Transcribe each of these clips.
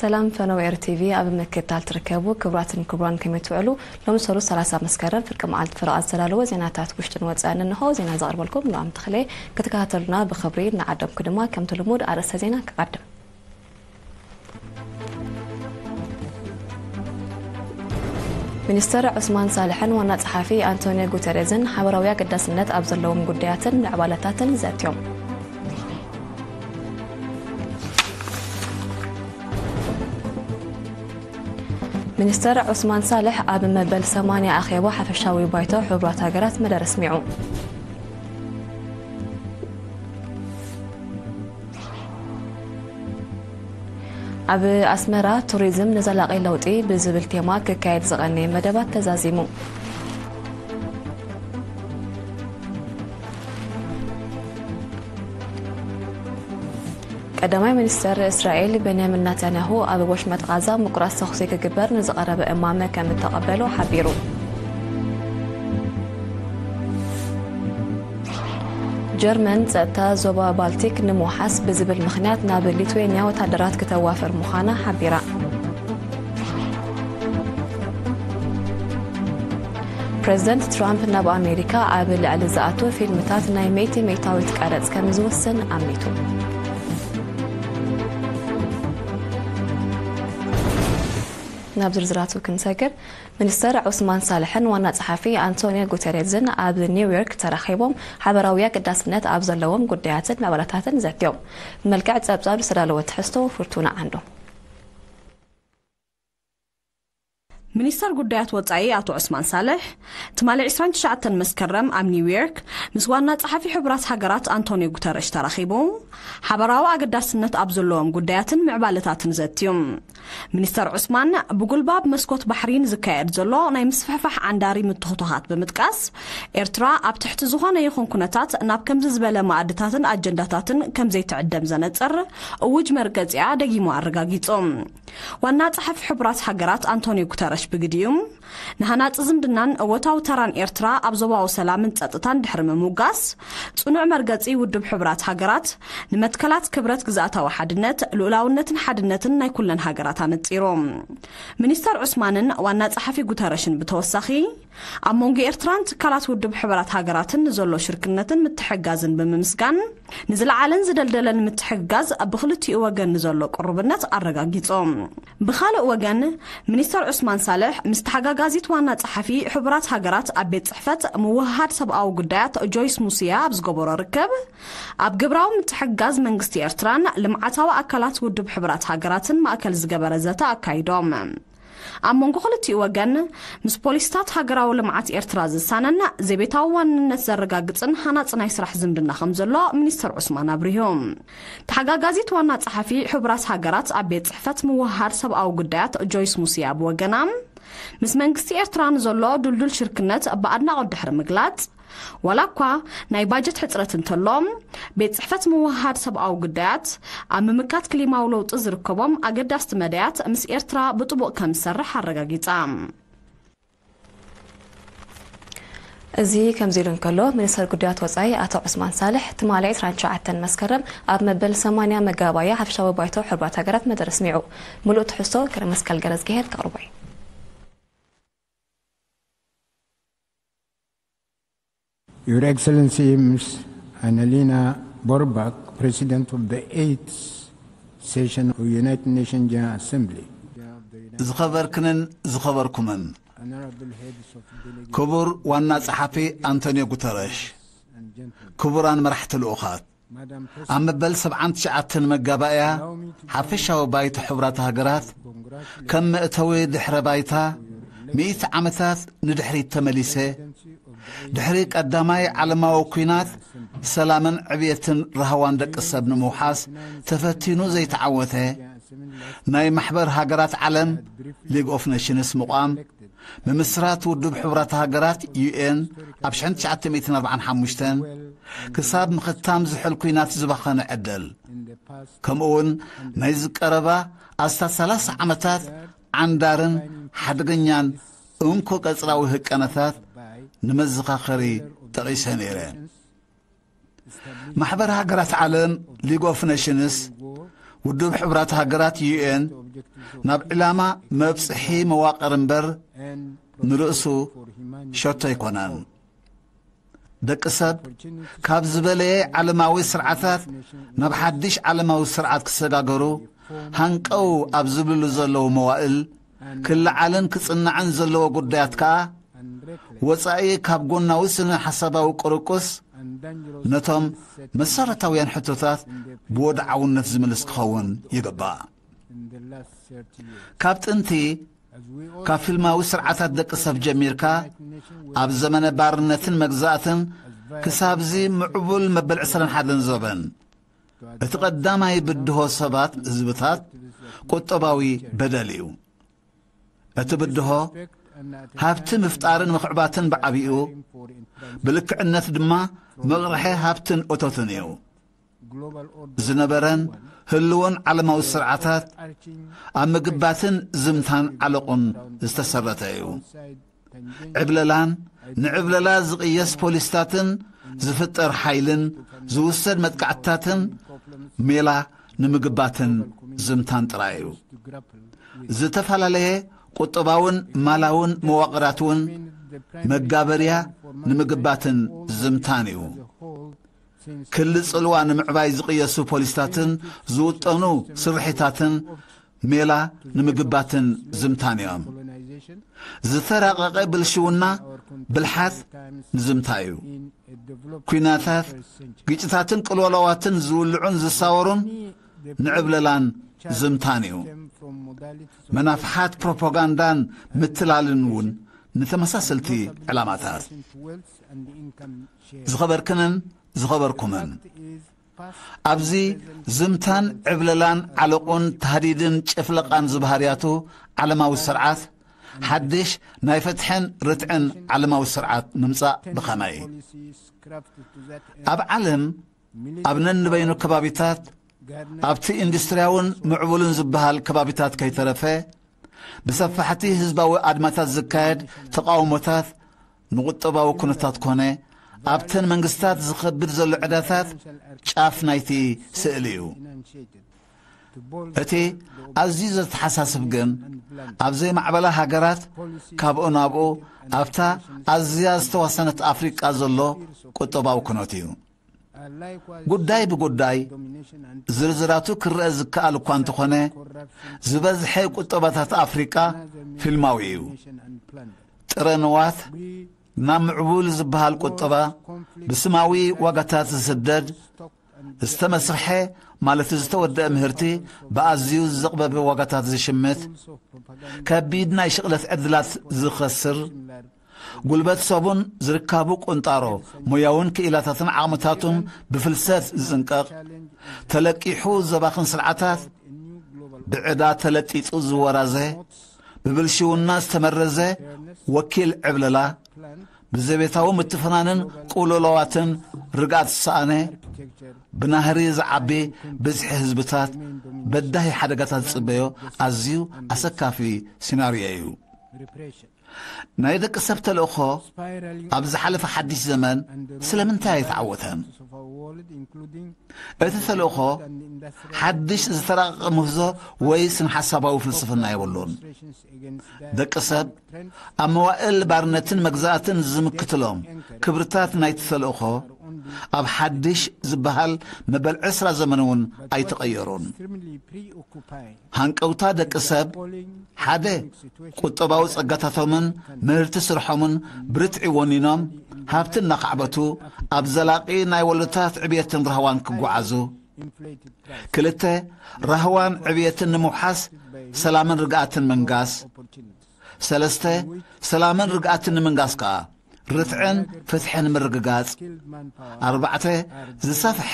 ሰላም ፈነው ኤር ቲቪ ኣብ ምክትታል ትርከቡ ክቡራትን ክቡራን ከመይ ትውዕሉ? ሎሚ ሰሉስ ሰላሳ መስከረም ፍርቂ መዓልቲ ፍርቓ ዝተዳለወ ዜናታት ውሽጥን ወጻእን እንሆ። ዜና ዘቕርበልኩም ኖኣም ተኽለ። ክትከታተሉና ብኽብሪ እናዓደምኩ ድማ ከምቲ ልሙድ ኣርእስተ ዜና ክቐድም። ሚኒስተር ዑስማን ሳልሕን ዋና ጸሓፊ ኣንቶኒዮ ጉተሬዝን ሓበራዊ ኣገዳስነት ኣብ ዘለዎም ጉዳያትን ምዕባለታትን ዘትዮም። ሚኒስተር ዑስማን ሳልሕ ኣብ መበል ሰማንያ ኣኼባ ሓፈሻዊ ባይቶ ሕቡራት ሃገራት መደረ ኣስሚዑ። ኣብ ኣስመራ ቱሪዝም ንዘላቒ ለውጢ ብዝብል ቴማ ክካየድ ዝቐነየ መደባት ተዛዚሙ። ቀዳማይ ሚኒስተር እስራኤል ቤንያሚን ናታንያሁ ኣብ ወሽመጥ ቓዛ ምቁራጽ ተኹሲ ክግበር ንዝቐረበ እማመ ከም እተቐበሎ ሓቢሩ። ጀርመን ጸጥታ ዞባ ባልቲክ ንምውሓስ ብዝብል ምኽንያት ናብ ሊትዌንያ ወታደራት ክተዋፍር ምዃና ሓቢራ። ፕሬዚደንት ትራምፕ ናብ ኣሜሪካ ኣብ ልዕሊ ዝኣቱ ፊልምታት ናይ ሚእቲ ሚእታዊት ቀረጽ ከም ዝውስን ኣሚቱ። ናብ ዝርዝራቱ ክንሰግር፣ ሚኒስተር ዑስማን ሳልሕን ዋና ጸሓፊ ኣንቶኒዮ ጉተሬዝን ኣብ ኒውዮርክ ተራኺቦም ሓበራዊ ኣገዳስነት ኣብ ዘለዎም ጉዳያትን ምዕባለታትን ዘትዮም። ብመልክዕ ጸብጻብ ዝተዳለወ ትሕዝቶ ፍርቱና ዓንዶ። ሚኒስተር ጉዳያት ወጻኢ ኣቶ ዑስማን ሳልሕ ትማሊ ዕስራን ትሽዓተን መስከረም ኣብ ኒውዮርክ ምስ ዋና ጸሓፊ ሕቡራት ሃገራት ኣንቶኒዮ ጉተረሽ ተራኺቡ ሓበራዊ ኣገዳስነት ኣብ ዘለዎም ጉዳያትን ምዕባለታትን ዘትዩ። ሚኒስተር ዑስማን ብጉልባብ መስኮት ባሕሪ ንዝካየድ ዘሎ ናይ ምስፍሕፋሕ ዓንዳሪ ምትኹትዃት ብምጥቃስ፣ ኤርትራ ኣብ ትሕቲ ዝኾነ ይኹን ኩነታት ናብ ከምዚ ዝበለ መኣድታትን ኣጀንዳታትን ከም ዘይትዕደም ዘነጽር እውጅ መርገጺኣ ደጊሙ ኣረጋጊጹ። ዋና ጸሓፊ ሕቡራት ሃገራት ኣንቶኒዮ ጉተረሽ ብግዲኡ፣ ንሃናጺ ዝምድናን እወታዊ ተራን ኤርትራ ኣብ ዞባዊ ሰላምን ጸጥታን ድሕሪ ምምጓስ፣ ጽኑዕ መርገጺ ውድብ ሕቡራት ሃገራት ንመትከላት ክብረት ግዝኣታዊ ሓድነት፣ ልኡላውነትን ሓድነትን ናይ ኩለን ሃገራት ኣነጺሩ። ሚኒስተር ዑስማንን ዋና ጸሓፊ ጉተረሽን ብተወሳኺ፣ ኣብ መንጎ ኤርትራን ትካላት ውድብ ሕቡራት ሃገራትን ንዘሎ ሽርክነትን ምትሕግጋዝን ብምምስጋን፣ ንዝለዓለን ዝደልደለን ምትሕግጋዝ ብኽልቲኡ ወገን ንዘሎ ቅሩብነት ኣረጋጊጾም። ብኻልእ ወገን፣ ሚኒስተር ዑስማን ሳልሕ ምስ ተሓጋጋዚት ዋና ጸሓፊ ሕቡራት ሃገራት ኣብ ቤት ጽሕፈት ምውህሃድ ሰብኣዊ ጉዳያት ጆይስ ሙስያ ኣብ ዝገበሮ ርክብ፣ ኣብ ግብራዊ ምትሕግጋዝ መንግስቲ ኤርትራን ልምዓታዊ ኣካላት ውድብ ሕቡራት ሃገራትን ማእከል ዝገበረ ዘተ ኣካይዶም። ኣብ መንጎ ክልቲኡ ወገን፣ ምስ ፖሊስታት ሃገራዊ ልምዓት ኤርትራ ዝሳነን፣ ዘቤታዊ ዋንነት ዘረጋግጽን ሃናጺ ናይ ስራሕ ዝምድና ከም ዘሎ ሚኒስተር ዑስማን ኣብሪሁ። ተሓጋጋዚት ዋና ጸሓፊ ሕቡራት ሃገራት ኣብ ቤት ጽሕፈት ምውህሃድ ሰብኣዊ ጉዳያት ጆይስ ሙስያ ብወገና፣ ምስ መንግስቲ ኤርትራ ንዘሎ ድልዱል ሽርክነት ብኣድናቖት ድሕሪ ምግላጽ፣ ዋላ እኳ ናይ ባጀት ሕጽረት እንተሎ፣ ቤት ጽሕፈት ምውህሃድ ሰብኣዊ ጉዳያት ኣብ ምምካት ክሊማዊ ለውጢ ዝርከቦም ኣገዳስቲ መዳያት ምስ ኤርትራ ብጥቡቕ ከም ዝሰርሕ ኣረጋጊጻ። እዚ ከምዚ ኢሉ እንከሎ፣ ሚኒስተር ጉዳያት ወጻኢ ኣቶ ዑስማን ሳልሕ ትማሊ ዕስራን ትሽዓተን መስከረም ኣብ መበል ሰማንያ መጋባእያ ሓፈሻዊ ባይቶ ሕቡራት ሃገራት መደረ ኣስሚዑ። ምሉእ ትሕዝቶ ገረመስቀል ገረዝግሄር ከቕርቦ እዩ። Your Excellency Miss Annalena Baerbock, President of the eighth Session of United Nations General Assembly. ዝኸበርክንን ዝኸበርኩምን፣ Honorable Heads of Delegation ክቡር ዋና ጸሓፊ ኣንቶኒዮ ጉተረሽ፣ and Gentlemen. ክቡራን መራሕቲ ልኡኻት፣ ኣብ መበል ሰብዓን ትሽዓተን መጋባእያ ሓፈሻዊ ባይቶ ሕቡራት ሃገራት ከም መእተዊ ድሕረ ባይታ ሚእቲ ዓመታት ንድሕሪት ተመሊሰ፣ ድሕሪ ቀዳማይ ዓለማዊ ኲናት ሰላምን ዕብየትን ራህዋን ደቂ ሰብ ንምውሓስ ተፈቲኑ ዘይተዓወተ፣ ናይ ማሕበር ሃገራት ዓለም ሊግ ኦፍ ኔሽንስ ምቋም፣ ምምስራት ውድብ ሕቡራት ሃገራት ዩ ኤን ኣብ ሽሕን ትሽዓተ ሚእትን ኣርባዓን ሓሙሽተን ክሳብ ምኽታም ዝሑል ኲናት ዝባኸነ ዕድል፣ ከምኡውን ናይ ዝቀረባ ኣስታት ሰላሳ ዓመታት ዓንዳርን ሓደገኛን እንኮ ቀጽራዊ ህቀነታት ንመዘኻኸሪ ጠቒሰ ነይረ። ማሕበር ሃገራት ዓለም ሊግ ኦፍ ኔሽንስ ውድብ ሕቡራት ሃገራት፣ ዩ ኤን፣ ናብ ዕላማ መብጽሒ መዋቕር እምበር ንርእሱ ሸቶ ኣይኮነን። ደቂ ሰብ ካብ ዝበለየ ዓለማዊ ስርዓታት ናብ ሓድሽ ዓለማዊ ስርዓት ክሰጋገሩ ሃንቀው ኣብ ዝብልሉ ዘለዉ መዋእል፣ ክለዓልን ክጽናዕን ዘለዎ ጉዳያት ከኣ፣ ወጻኢ ካብ ጎናዊ ስነ ሓሳባዊ ቅርቁስ፣ ነቶም መሰረታውያን ሕቶታት ብወድዓውነት ዝምልስ ክኸውን ይግባእ። ካብ ጥንቲ፣ ካብ ፊልማዊ ስርዓታት ደቂ ሰብ ጀሚርካ፣ ኣብ ዘመነ ባርነትን መግዛእትን ክሳብዚ ምዕቡል መበል ዕስራን ሓደን ዘበን፣ እቲ ቀዳማይ ብድሆ ሰባት ህዝብታት ቁጠባዊ በደል እዩ። እቲ ብድሆ ሃብቲ ምፍጣርን ምኽዕባትን ብዓቢኡ፣ ብልክዕነት ድማ መቕርሐ ሃብትን እቶትን እዩ። ዝነበረን ህልውን ዓለማዊ ስርዓታት ኣብ ምግባትን ዝምታን ዓለቑን ዝተሰረተ እዩ። ዕብለላን ንዕብለላ ዝቕየስ ፖሊስታትን ዝፍጠር ሓይልን ዝውሰድ መጥቃዕትታትን ሜላ ንምግባትን ዝምታን ጥራይ እዩ። ዝተፈላለየ ቁጠባውን ማላውን መዋቕራት እውን መጋበርያ ንምግባትን ዝምታን እዩ። ክሊ ጽልዋ ንምዕባይ ዝቕየሱ ፖሊስታትን ዝውጠኑ ስርሒታትን ሜላ ንምግባትን ዝምታን እዮም። ዝተራቐቐ ብልሽውና ብልሓት ንዝምታ እዩ። ኲናታት፣ ግጭታትን ቅልወላዋትን ዝውልዑን ዝሳወሩን ንዕብለላን ዝምታን እዩ። መናፍሓት ፕሮፓጋንዳን ምትላልን እውን ንተመሳሰልቲ ዕላማታት። ዝኸበርክንን ዝኸበርኩምን፣ ኣብዚ ዝምታን ዕብለላን ዓለቑን ታህዲድን ጭፍለቓን ዝበሃርያቱ ዓለማዊ ስርዓት፣ ሓድሽ ናይ ፍትሕን ርትዕን ዓለማዊ ስርዓት ምምጻእ ብኸመይ? ኣብ ዓለም፣ ኣብ ነንበይኑ ከባቢታት፣ ኣብቲ ኢንዱስትርያውን ምዕቡልን ዝበሃል ከባቢታት ከይተረፈ፣ ብሰፋሕቲ ህዝባዊ ኣድማታት ዝካየድ ተቓውሞታት ንቁጠባዊ ኩነታት ኮነ ኣብተን መንግስታት ዝኸብድ ዘሎ ዕዳታት ጫፍ ናይቲ ስእሊ እዩ። እቲ ኣዝዩ ዘተሓሳስብ ግን፣ ኣብ ዘይማዕበላ ሃገራት ካብኡ ናብኡ ኣብታ ኣዝያ ዝተዋሰነት ኣፍሪቃ ዘሎ ቁጠባዊ ኩነት እዩ። ጉዳይ ብጉዳይ ዝርዝራቱ ክረአ ዝከኣል እኳ እንተኾነ፣ ዝበዝሐ ቁጠባታት ኣፍሪቃ ፊልማዊ እዩ። ጥረ ንዋት ናብ ምዕቡል ዝበሃል ቁጠባ ብስማዊ ዋጋታት ዝስደድ፣ ዝተመስርሐ ማለት ዝተወደአ ምህርቲ ብኣዝዩ ዝዘቕበበ ዋጋታት ዝሽምት፣ ከቢድ ናይ ሽቕለት ዕድላት ዝኸስር፣ ጉልበት ሰቡን ዝርካቡ ቁንጣሮ ሞያውን ክኢላታትን ዓቕምታቱን ብፍልሰት ዝጽንቀቕ፣ ተለቂሑ ዘባኽን ስርዓታት፣ ብዕዳ ተለጢጡ ዝወራዘ፣ ብብልሽውና ዝተመረዘ ወኪል ዕብለላ፣ ብዘቤታዊ ምትፍናንን ቅልውላዋትን ርግኣት ዝሰኣነ፣ ብናህሪ ዝዓቢ ብዝሒ ህዝብታት በዳሂ ሓደጋታት ዝጽበዮ ኣዝዩ ኣሰካፊ ሲናርዮ እዩ። ናይ ደቂ ሰብ ተልእኾ ኣብ ዝሓለፈ ሓድሽ ዘመን ስለምንታይ ኣይተዓወተን? እቲ ተልእኾ ሓድሽ ዝተራቐቐ ምህዞ ወይ ስነ ሓሳባዊ ፍልስፍና የብሉን። ደቂ ሰብ ኣብ መዋእል ባርነትን መግዛእትን ዝምክትሎም ክብርታት ናይቲ ተልእኾ ኣብ ሓድሽ ዝበሃል መበል ዕስራ ዘመን እውን ኣይተቐየሩን። ሃንቀውታ ደቂ ሰብ ሓደ፣ ቁጠባዊ ጸጋታቶምን ምህርቲ ስርሖምን ብርትዒ ወኒኖም ሃብቲ እናኻዕበቱ ኣብ ዘላቒ ናይ ወለዶታት ዕብየትን ራህዋን ክጓዓዙ። ክልተ፣ ራህዋን ዕብየትን ንምውሓስ ሰላምን ርግኣትን ምንጋስ። ሰለስተ፣ ሰላምን ርግኣትን ንምንጋስ ከኣ ርትዕን ፍትሕን ምርግጋጽ። ኣርባዕተ፣ ዝሰፍሐ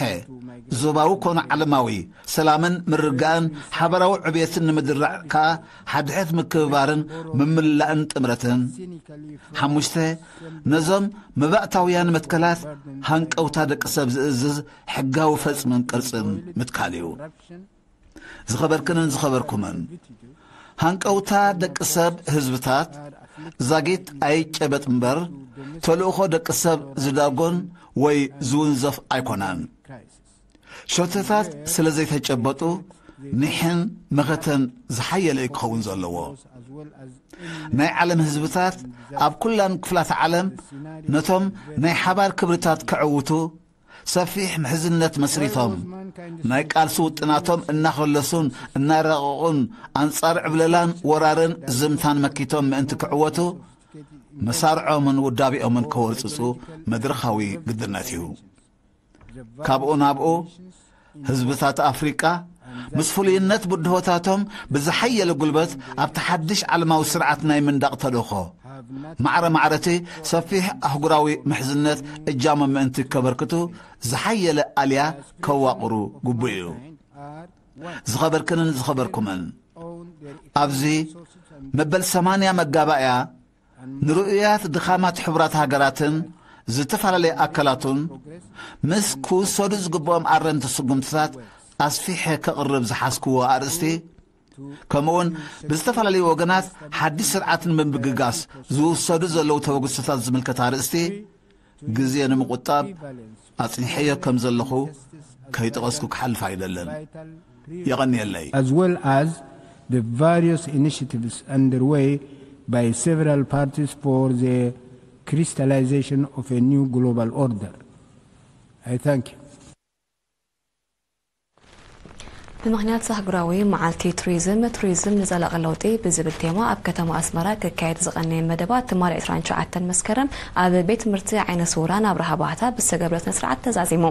ዞባዊ ኮነ ዓለማዊ ሰላምን ምርግጋእን ሓበራዊ ዕብየትን ንምድራዕ ከኣ ሓድሕት ምክብባርን ምምላእን ጥምረትን። ሓሙሽተ፣ ነዞም መባእታውያን መትከላት ሃንቀውታ ደቂ ሰብ ዝእዝዝ ሕጋዊ ፈጽምን ቅርጽን ምትካል እዩ። ዝኸበርክንን ዝኸበርኩምን፣ ሃንቀውታ ደቂ ሰብ ህዝብታት ዛጊት ኣይጨበጥ እምበር፣ ተልእኾ ደቂ ሰብ ዝዳጎን ወይ ዝውንዘፍ ኣይኮነን። ሸቶታት ስለ ዘይተጨበጡ፣ ኒሕን መኸተን ዝሓየለ እዩ ክኸውን ዘለዎ። ናይ ዓለም ህዝብታት ኣብ ኩላን ክፍላት ዓለም ነቶም ናይ ሓባር ክብርታት ክዕውቱ ሰፊሕ ምሕዝነት መስሪቶም፣ ናይ ቃልሲ ውጥናቶም እናኸለሱን እናረቐቑን፣ ኣንጻር ዕብለላን ወራርን ዝምታን መኪቶም ምእንቲ ክዕወቱ፣ መሳርዖምን ውዳቤኦምን ከወርጽጹ መድረኻዊ ግድነት እዩ። ካብኡ ናብኡ፣ ህዝብታት ኣፍሪቃ ምስ ፍሉይነት ብድሆታቶም ብዝሓየለ ጉልበት ኣብቲ ሓድሽ ዓለማዊ ስርዓት ናይ ምንዳቕ ተልእኾ፣ ማዕረ ማዕረቲ ሰፊሕ ኣህጉራዊ ምሕዝነት እጃሞም ምእንቲ ከበርክቱ ዝሓየለ ኣልያ ከዋቕሩ ግቡእ እዩ። ዝኸበርክንን ዝኸበርኩምን፣ ኣብዚ መበል ሰማንያ መጋባእያ ንርኡያት ድኻማት ሕቡራት ሃገራትን ዝተፈላለየ ኣካላቱን ምስ ክውሰዱ ዝግብኦም ኣረምቲ ስጉምትታት ኣስፊሐ ከቕርብ ዝሓዝክዎ ኣርእስቲ፣ ከምኡውን ብዝተፈላለዩ ወገናት ሓድሽ ስርዓት ንምብግጋስ ዝውሰዱ ዘለዉ ተበግሶታት ዝምልከት ኣርእስቲ፣ ግዜ ንምቑጣብ ኣጽኒሐዮ ከም ዘለኹ ከይጠቐስኩ ክሓልፍ ኣይደልን። የቐንየለይ። As well as the various initiatives underway by several parties for the crystallization of a new global order. I thank you. ብምኽንያት ኣህጉራዊ መዓልቲ ቱሪዝም፣ ቱሪዝም ንዘላቒ ለውጢ ብዝብል ቴማ ኣብ ከተማ ኣስመራ ክካየድ ዝቐነየ መደባት ትማሊ ዕስራን ትሽዓተን መስከረም ኣብ ቤት ትምህርቲ ዓይነ ስውራን ኣብርሃ ባህታ ብዝተገብረ ስነ ስርዓት ተዛዚሙ።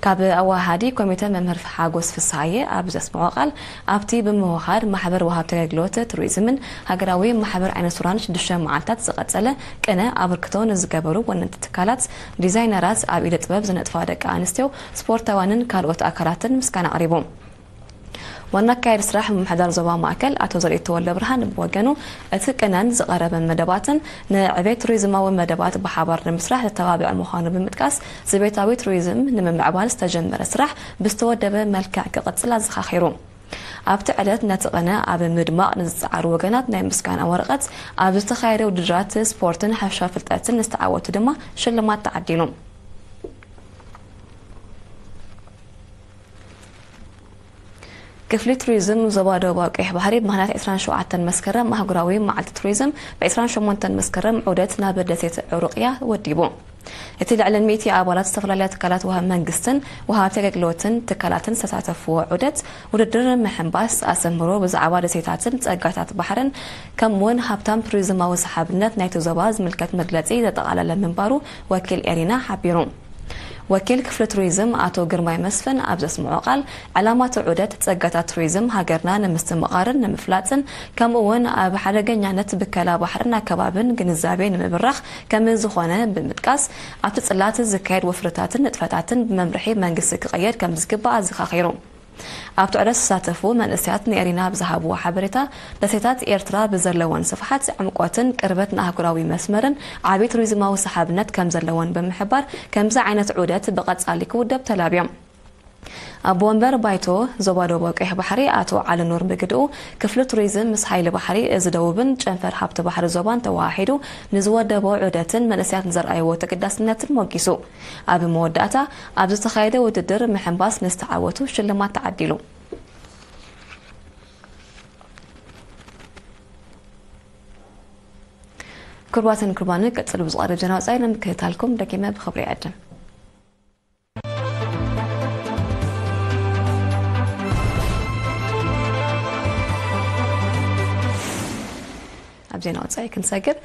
ካብ ኣወሃሃዲ ኮሚተ መምህር ሓጎስ ፍስሃየ ኣብ ዘስምዖ ቃል፣ ኣብቲ ብምውሃድ ማሕበር ወሃብቲ ኣገልግሎት ቱሪዝምን ሃገራዊ ማሕበር ዓይነ ስውራን ሽዱሽተ መዓልታት ዝቐጸለ ቅነ ኣበርክቶ ንዝገበሩ ወነንቲ ትካላት፣ ዲዛይነራት፣ ኣብ ኢደ ጥበብ ዝነጥፋ ደቂ ኣንስትዮ፣ ስፖርታውያንን ካልኦት ኣካላትን ምስጋና ኣቕሪቡ። ዋና ኣካያዲ ስራሕ ምምሕዳር ዞባ ማእከል ኣቶ ዘርኢት ተወልደ ብርሃን ብወገኑ፣ እቲ ቅነን ዝቐረበ መደባትን ንዕቤት ቱሪዝማዊ መደባት ብሓባር ንምስራሕ ዘተባብዕ ምዃኑ ብምጥቃስ፣ ዝቤታዊ ቱሪዝም ንምምዕባል ዝተጀመረ ስራሕ ብዝተወደበ መልክዕ ክቕጽል ኣዘኻኺሩ። ኣብቲ ዕለት ነቲ ቅነ ኣብ ምድማቕ ንዝጸዓሩ ወገናት ናይ ምስጋና ወረቐት፣ ኣብ ዝተኻየደ ውድድራት ስፖርትን ሓፈሻዊ ፍልጠትን ንዝተዓወቱ ድማ ሽልማት ተዓዲሉ። ክፍሊ ቱሪዝም ዞባ ደቡባዊ ቀይሕ ባሕሪ ብምኽንያት ዕስራን ሸውዓተን መስከረም ኣህጉራዊ መዓልቲ ቱሪዝም ብ ዕስራን ሸሞንተን መስከረም ዑደት ናብ ደሴት ዑሩቕያ ወዲቡ። እቲ ልዕሊ ሚእቲ ኣባላት ዝተፈላለያ ትካላት ወሃብ መንግስትን ወሃብቲ ኣገልግሎትን ትካላትን ዝተሳተፍዎ ዑደት፣ ውድድር ምሕንባስ፣ ኣስተምህሮ ብዛዕባ ደሴታትን ጸጋታት ባሕርን ከምኡውን ሃብታም ቱሪዝማዊ ሰሓብነት ናይቲ ዞባ ዝምልከት መግለጺ ዘጠቓለለ ምንባሩ ወኪል ኤሪና ሓቢሩ። ወኪል ክፍሊ ቱሪዝም ኣቶ ግርማይ መስፍን ኣብ ዘስምዖ ቃል፣ ዕላማ እቲ ዑደት ጸጋታት ቱሪዝም ሃገርና ንምስትምቓርን ንምፍላጥን ከምኡ እውን ኣብ ሓደገኛነት ብከላ ባሕርን ኣከባብን ግንዛቤ ንምብራኽ ከም ዝኾነ ብምጥቃስ፣ ኣብቲ ጽላት ዝካየድ ወፍርታትን ንጥፈታትን ብመምርሒ መንግስቲ ክቕየድ ከም ዝግባእ ኣዘኻኺሩ። ኣብቲ ዑደት ዝተሳተፉ መንእሰያት ንኤሪና ብዝሃብዎ ሓበሬታ፣ ደሴታት ኤርትራ ብዘለወን ስፍሓት፣ ዕምቆትን ቅርበት ንኣህጉራዊ መስመርን ዓቢ ቱሪዝማዊ ሰሓብነት ከም ዘለወን ብምሕባር፣ ከምዚ ዓይነት ዑደት ብቐጻሊ ክውደብ ተላብዮም። ኣቦ ወንበር ባይቶ ዞባ ደቡብ ቀይሕ ባሕሪ ኣቶ ዓሊ ኑር ብግድኡ፣ ክፍሊ ቱሪዝም ምስ ሓይሊ ባሕሪ እዚ ደቡብን ጨንፈር ሃብቲ ባሕሪ ዞባን ተወሃሂዱ ንዝወደቦ ዑደትን መንእሰያት ንዘርኣይዎ ተገዳስነትን ሞጊሱ። ኣብ መወዳእታ፣ ኣብ ዝተኻየደ ውድድር ምሕንባስ ንዝተዓወቱ ሽልማት ተዓዲሉ። ክቡራትን ክቡራንን፣ ቀጽሉ ብዝቐርብ ዜና ወጻኢ ንምክትታልኩም ደጊመ ብኽብሪ ይዕድም። ኣብ ዜና ወጻኢ ክንሰግር፣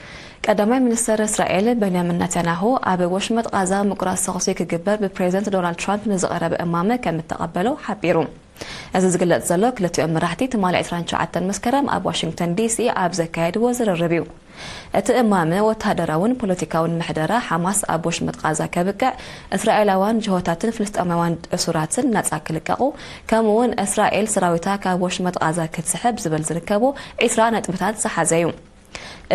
ቀዳማይ ሚኒስተር እስራኤል በንያሚን ናታንያሁ ኣብ ወሽመጥ ቓዛ ምቁራጽ ተኹሲ ክግበር ብፕሬዚደንት ዶናልድ ትራምፕ ንዝቐረበ እማመ ከም እተቐበሎ ሓቢሩ። እዚ ዝግለጽ ዘሎ፣ ክልቲኦም መራሕቲ ትማሊ ዕስራን ትሽዓተን መስከረም ኣብ ዋሽንግተን ዲሲ ኣብ ዘካየድዎ ዝርርብ እዩ። እቲ እማመ፣ ወተሃደራውን ፖለቲካውን ምሕደራ ሓማስ ኣብ ወሽመጥ ቓዛ ከብቅዕ፣ እስራኤላውያን ጅሆታትን ፍልስጤማውያን እሱራትን ናጻ ክልቀቑ፣ ከምኡ'ውን እስራኤል ሰራዊታ ካብ ወሽመጥ ቓዛ ክትስሕብ ዝብል ዝርከቦ ዒስራ ነጥብታት ዝሓዘ እዩ።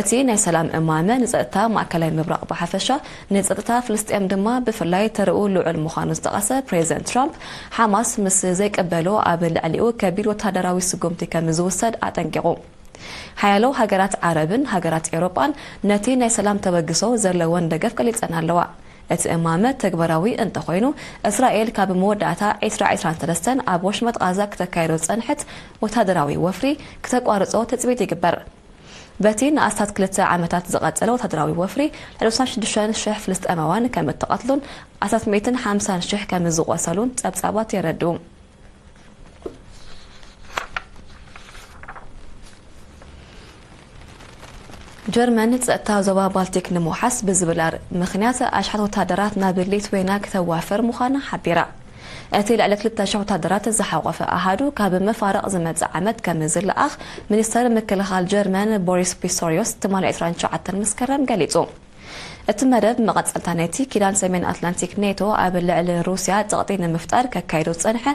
እቲ ናይ ሰላም እማመ ንጸጥታ ማእከላይ ምብራቕ ብሓፈሻ፣ ንጸጥታ ፍልስጤም ድማ ብፍላይ ተርኡ ልዑል ምዃኑ ዝጠቐሰ ፕሬዚደንት ትራምፕ፣ ሓማስ ምስ ዘይቅበሎ ኣብ ልዕሊኡ ከቢድ ወተሃደራዊ ስጉምቲ ከም ዝውሰድ ኣጠንቂቑ። ሓያሎ ሃገራት ዓረብን ሃገራት ኤውሮጳን ነቲ ናይ ሰላም ተበግሶ ዘለወን ደገፍ ገሊጸን ኣለዋ። እቲ እማመ ተግባራዊ እንተኾይኑ፣ እስራኤል ካብ መወዳእታ ዕስራ ዕስራን ሰለስተን ኣብ ወሽመጥ ቓዛ ክተካይዶ ዝጸንሐት ወታደራዊ ወፍሪ ክተቋርጾ ትጽቢት ይግበር። በቲ ንኣስታት ክልተ ዓመታት ዝቐጸለ ወታደራዊ ወፍሪ፣ ልዕሊ ሽዱሽተ ሽሕ ፍልስጤማውያን ከም እተቐትሉን ኣስታት ሚእትን ሓምሳን ሽሕ ከም ዝቖሰሉን ጸብጻባት የረድኡ። ጀርመን ጸጥታ ዞባ ባልቲክ ንምውሓስ ብዝብል ኣር-፣ ምኽንያት ኣሽሓት ወታደራት ናብ ሊትዌና ክተዋፍር ምዃና ሓቢራ። እቲ ልዕሊ ክልተ ሽሕ ወታደራት ዝሓቖፈ ኣሃዱ ካብ መፋርቕ ዝመጽእ ዓመት ከም ዝለኣኽ ሚኒስተር ምክልኻል ጀርመን ቦሪስ ፒስቶሪዮስ ትማሊ ዕስራን ትሽዓተን መስከረም ገሊጹ። እቲ መደብ መቐጸልታ ናይቲ ኪዳን ሰሜን ኣትላንቲክ ኔቶ ኣብ ልዕሊ ሩስያ ጸቕጢ ንምፍጣር ከካይዶ ዝጸንሐ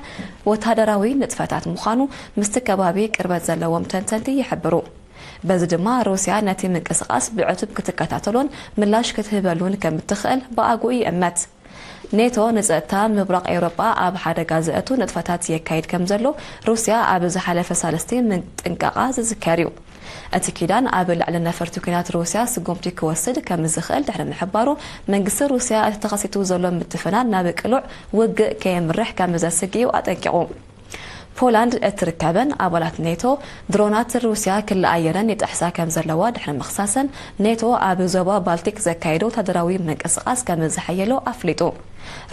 ወታደራዊ ንጥፈታት ምዃኑ ምስቲ ከባቢ ቅርበት ዘለዎም ተንተንቲ ይሕብሩ። በዚ ድማ ሩስያ ነቲ ምንቅስቓስ ብዕቱብ ክትከታተሎን ምላሽ ክትህበሉን ከም እትኽእል ብኣግኡ ይእመት። ኔቶ ንጸጥታ ምብራቕ ኤውሮጳ ኣብ ሓደጋ ዘእቱ ንጥፈታት የካይድ ከም ዘሎ ሩስያ ኣብ ዝሓለፈ ሳልስቲ ምጥንቃቓ ዝዝከር እዩ። እቲ ኪዳን ኣብ ልዕሊ ነፈርቲ ኲናት ሩስያ ስጉምቲ ክወስድ ከም ዝኽእል ድሕሪ ምሕባሩ፣ መንግስቲ ሩስያ እቲ ተኸሲቱ ዘሎ ምትፍናን ናብ ቅሉዕ ውግእ ከየምርሕ ከም ዘስግእ እዩ ኣጠንቂቑ። ፖላንድ እትርከበን ኣባላት ኔቶ ድሮናት ሩስያ ክልኣየረን ይጥሕሳ ከም ዘለዋ ድሕሪ ምኽሳሰን፣ ኔቶ ኣብ ዞባ ባልቲክ ዘካየዶ ወታደራዊ ምንቅስቓስ ከም ዝሓየሎ ኣፍሊጡ።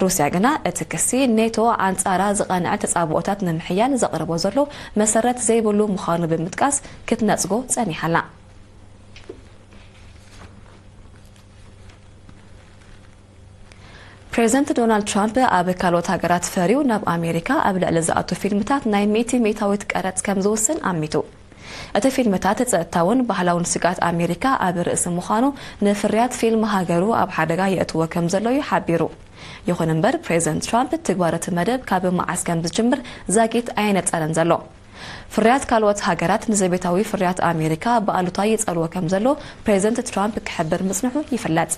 ሩስያ ግና እቲ ክሲ ኔቶ ኣንጻራ ዝቐንዐ ተጻብኦታት ንምሕያል ዘቕርቦ ዘሎ መሰረት ዘይብሉ ምዃኑ ብምጥቃስ ክትነጽጎ ጸኒሓ ኣላ። ፕሬዚደንት ዶናልድ ትራምፕ ኣብ ካልኦት ሃገራት ፈርዩ ናብ ኣሜሪካ ኣብ ልዕሊ ዝኣቱ ፊልምታት ናይ ሚእቲ ሚእታዊት ቀረጽ ከም ዝውስን ኣሚቱ። እቲ ፊልምታት ጸጥታውን ባህላውን ስግኣት ኣሜሪካ ኣብ ርእሲ ምዃኑ፣ ንፍርያት ፊልም ሃገሩ ኣብ ሓደጋ የእትዎ ከም ዘሎ እዩ ሓቢሩ። ይኹን እምበር፣ ፕሬዚደንት ትራምፕ ትግባረ እቲ መደብ ካብ መዓስ ከም ዝጅምር ዛጊት ኣየነጸረን ዘሎ። ፍርያት ካልኦት ሃገራት ንዘቤታዊ ፍርያት ኣሜሪካ ብኣሉታ ይጸልዎ ከም ዘሎ ፕሬዚደንት ትራምፕ ክሕብር ምጽንሑ ይፍለጥ።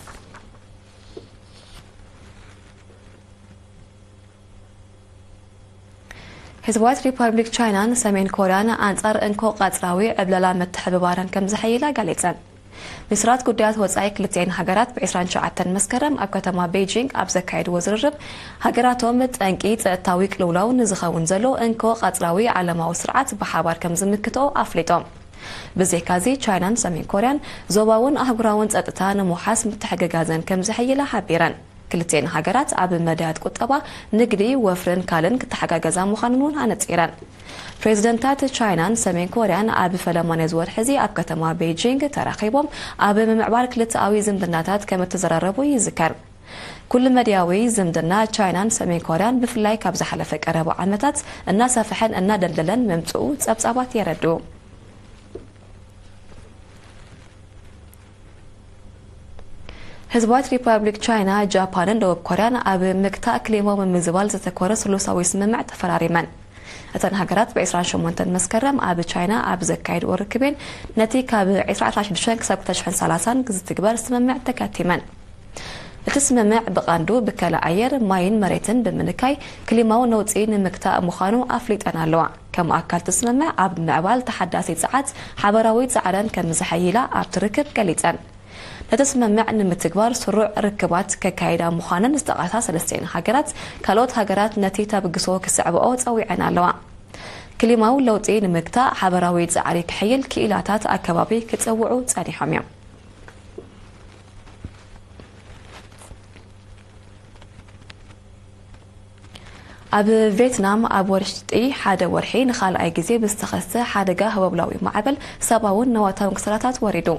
ህዝባዊት ሪፓብሊክ ቻይናን ሰሜን ኮርያን ኣንጻር እንኮ ቀጽራዊ ዕብለላ ምትሕብባረን ከም ዝሐይላ ገሊጸን። ሚኒስትራት ጉዳያት ወጻኢ ክልቲኤን ሃገራት ብ ዕስራን ትሽዓተን መስከረም ኣብ ከተማ ቤጂንግ ኣብ ዘካየድዎ ዝርርብ፣ ሃገራቶም ጠንቂ ጸጥታዊ ቅልውላው ንዝኸውን ዘሎ እንኮ ቀጽራዊ ዓለማዊ ስርዓት ብሓባር ከም ዝምክትኦ ኣፍሊጦም። ብዘይካዚ፣ ቻይናን ሰሜን ኮርያን ዞባውን ኣህጉራውን ጸጥታ ንምውሓስ ምትሕግጋዘን ከም ዝሕይላ ሓቢረን። ክልቲኤን ሃገራት ኣብ መዳያት ቁጠባ፣ ንግዲ፣ ወፍርን ካልእን ክተሓጋገዛ ምዃነን እውን ኣነጺረን። ፕሬዚደንታት ቻይናን ሰሜን ኮርያን ኣብ ፈለማ ናይዚ ወርሒ እዚ ኣብ ከተማ ቤጂንግ ተራኺቦም ኣብ ምምዕባል ክልተኣዊ ዝምድናታት ከም እተዘራረቡ ይዝከር። ኩሉ መድያዊ ዝምድና ቻይናን ሰሜን ኮርያን ብፍላይ ካብ ዝሓለፈ ቀረባ ዓመታት እናሰፍሐን እናደልደለን ምምጽኡ ጸብጻባት የረድኡ። ህዝባዊት ሪፓብሊክ ቻይና፣ ጃፓንን ደቡብ ኮርያን ኣብ ምግታእ ክሊማዊ ምምዝባል ዘተኮረ ስሉሳዊ ስምምዕ ተፈራሪመን። እተን ሃገራት ብ ዕስራን ሸሞንተን መስከረም ኣብ ቻይና ኣብ ዘካየድኦ ርክቤን ነቲ ካብ ዕስራን ዕስራን ሽዱሽተን ክሳብ ክልተ ሽሕን ሰላሳን ዝትግበር ስምምዕ ተከቲመን። እቲ ስምምዕ ብቐንዱ ብከላ ኣየር፣ ማይን መሬትን ብምንካይ ክሊማዊ ነውጺ ንምግታእ ምዃኑ ኣፍሊጠን ኣለዋ። ከም ኣካል እቲ ስምምዕ ኣብ ምዕባል ተሓዳሲ ጸዓት ሓበራዊ ጻዕረን ከም ዝሐይላ ኣብቲ ርክብ ገሊጸን። ነቲ ስምምዕ ንምትግባር ስሩዕ ርክባት ከካይዳ ምዃነን ዝጠቐሳ ሰለስቲኤን ሃገራት፣ ካልኦት ሃገራት ነቲ ተበግሶ ክስዕብኦ ጸዊዐን ኣለዋ። ክሊማዊ ለውጢ ንምግታእ ሓበራዊ ጻዕሪ ክሕይል ክኢላታት ኣከባቢ ክጽውዑ ጸኒሖም እዮም። ኣብ ቬትናም ኣብ ውሽጢ ሓደ ወርሒ ንኻልኣይ ግዜ ብዝተኸስተ ሓደጋ ህወብላዊ ማዕበል ሰብኣውን ነዋታውን ክሳራታት ወሪዱ።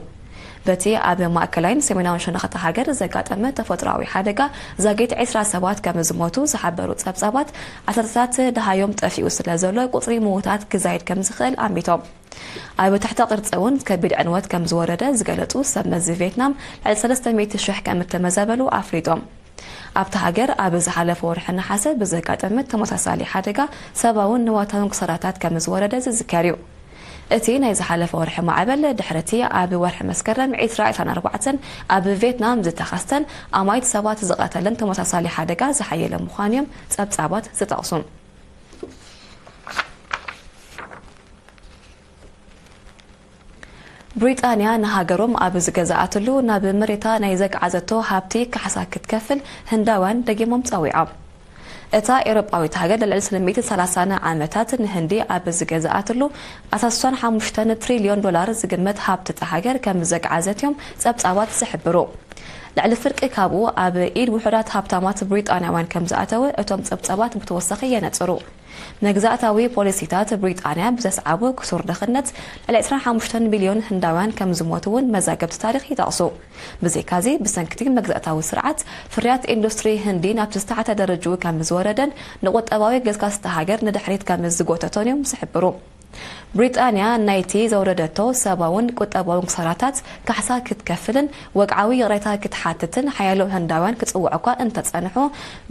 በቲ ኣብ ማእከላይን ሰሜናውን ሸነኽ እታ ሃገር ዘጋጠመ ተፈጥሮኣዊ ሓደጋ ዛጊት ዕስራ ሰባት ከም ዝሞቱ ዝሓበሩ ጸብጻባት፣ ዓሰርተታት ደሃዮም ጠፊኡ ስለ ዘሎ ቁጽሪ ምዉታት ክዛይድ ከም ዝኽእል ኣሚቶም። ኣብ ትሕተ ቅርጺ እውን ከቢድ ዕንወት ከም ዝወረደ ዝገለጹ ሰብ መዚ ቬትናም፣ ልዕሊ ሰለስተ ሚእቲ ሽሕ ከም እተመዛበሉ ኣፍሊጦም። ኣብታ ሃገር ኣብ ዝሓለፈ ወርሒ ነሓሰ ብዘጋጠመ ተመሳሳሊ ሓደጋ ሰብኣውን ንዋታውን ክሳራታት ከም ዝወረደ ዝዝከር እዩ። እቲ ናይ ዝሓለፈ ወርሒ ማዕበል ድሕርቲ ኣብ ወርሒ መስከረም ዕስራ ዕስራን ኣርባዕተን ኣብ ቬትናም ዝተኸስተን ኣማይት ሰባት ዝቐተለን ተመሳሳሊ ሓደጋ ዝሓየለ ምዃኑ እዮም ጸብጻባት ዝጠቕሱ። ብሪጣንያ ንሃገሮም ኣብ ዝገዝኣትሉ ናብ መሬታ ናይ ዘግዓዘቶ ሃብቲ ካሕሳ ክትከፍል ህንዳውያን ደጊሞም ጸዊዖም። እታ ኤውሮጳዊት ሃገር ልዕሊ ሰለስተ ሚእትን ሰላሳን ዓመታት ንህንዲ ኣብ ዝገዝኣትሉ ኣስታት ሓሙሽተ ትሪልዮን ዶላር ዝግመት ሃብቲ እታ ሃገር ከም ዘግዓዘት እዮም ጸብጻባት ዝሕብሩ። ልዕሊ ፍርቂ ካብኡ ኣብ ኢድ ውሑዳት ሃብታማት ብሪጣንያውያን ከም ዝኣተወ እቶም ጸብጻባት ብተወሳኺ የነጽሩ። መግዛእታዊ ፖሊሲታት ብሪጣንያ ብዘስዓቦ ክሱር ድኽነት ልዕሊ ዕስራን ሓሙሽተን ሚልዮን ህንዳውያን ከም ዝሞቱ እውን መዛግብቲ ታሪኽ ይጠቕሱ። ብዘይካዚ፣ ብሰንክቲ መግዛእታዊ ስርዓት፣ ፍርያት ኢንዱስትሪ ህንዲ ናብ ዝተሓተ ደረጅኡ ከም ዝወረደን ንቁጠባዊ ገስጋስቲ ሃገር ንድሕሪት ከም ዝጎተቶን እዮም ዝሕብሩ። ብሪጣንያ ናይቲ ዘውረደቶ ሰብኣውን ቁጠባውን ክሳራታት ካሕሳ ክትከፍልን ወግዓዊ ይቕሬታ ክትሓትትን ሓያሎ ህንዳውያን ክጽውዑ እኳ እንተጸንሑ፣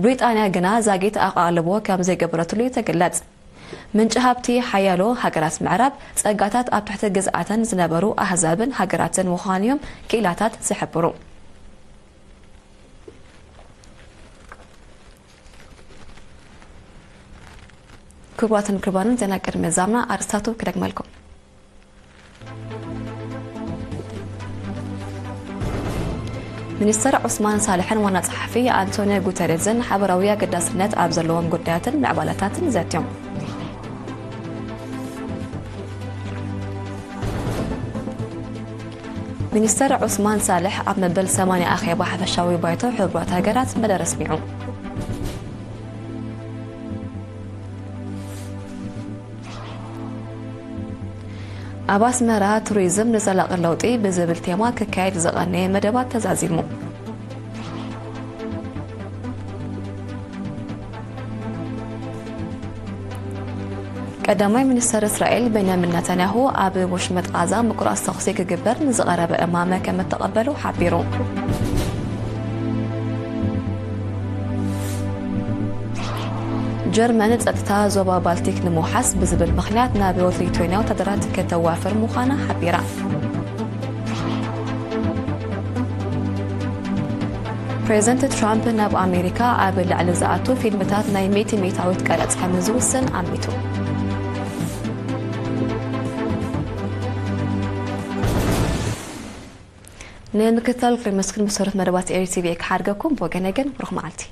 ብሪጣንያ ግና ዛጊት ኣቓልቦ ከም ዘይገበረትሉ እዩ ተገለጽ። ምንጪ ሃብቲ ሓያሎ ሃገራት ምዕራብ ጸጋታት ኣብ ትሕቲ ግዝኣተን ዝነበሩ ኣህዛብን ሃገራትን ምዃኑ እዮም ክኢላታት ዝሕብሩ። ክቡራትን ክቡራንን ዜና ቅድሚ ዛምና ኣርእስታቱ ክደግመልኩም። ሚኒስተር ዑስማን ሳልሕን ዋና ጸሓፊ ኣንቶኒዮ ጉተሬዝን ሓበራዊ ኣገዳስነት ኣብ ዘለዎም ጉዳያትን ምዕባለታትን ዘትዮም። ሚኒስተር ዑስማን ሳልሕ ኣብ መበል ሰማንያ ኣኼባ ሓፈሻዊ ባይቶ ሕቡራት ሃገራት መደረ ኣስሚዑ። ኣብ ኣስመራ ቱሪዝም ንዘላቒ ለውጢ ብዝብል ቴማ ክካየድ ዝቐነየ መደባት ተዛዚሙ። ቀዳማይ ሚኒስተር እስራኤል ቤንያሚን ነታንያሁ ኣብ ወሽመጥ ቓዛ ምቁራጽ ተኹሲ ክግበር ንዝቐረበ እማመ ከም እተቐበሉ ሓቢሩ። ጀርመን ጸጥታ ዞባ ባልቲክ ንምውሓስ ብዝብል ምኽንያት ናብ ሊቱዌንያ ወታደራት ከተዋፍር ምዃና ሓቢራ። ፕሬዚደንት ትራምፕ ናብ ኣሜሪካ ኣብ ልዕሊ ዝኣቱ ፊልምታት ናይ ሚእቲ ሚእታዊት ቀረጽ ከም ዝውስን ኣሚቱ። ንምክትታል ክሪመስክን ብሰሩት መደባት ኤሪ ቲቪ ክሓድገኩም ብወገነ ግን ብሩኽ መዓልቲ።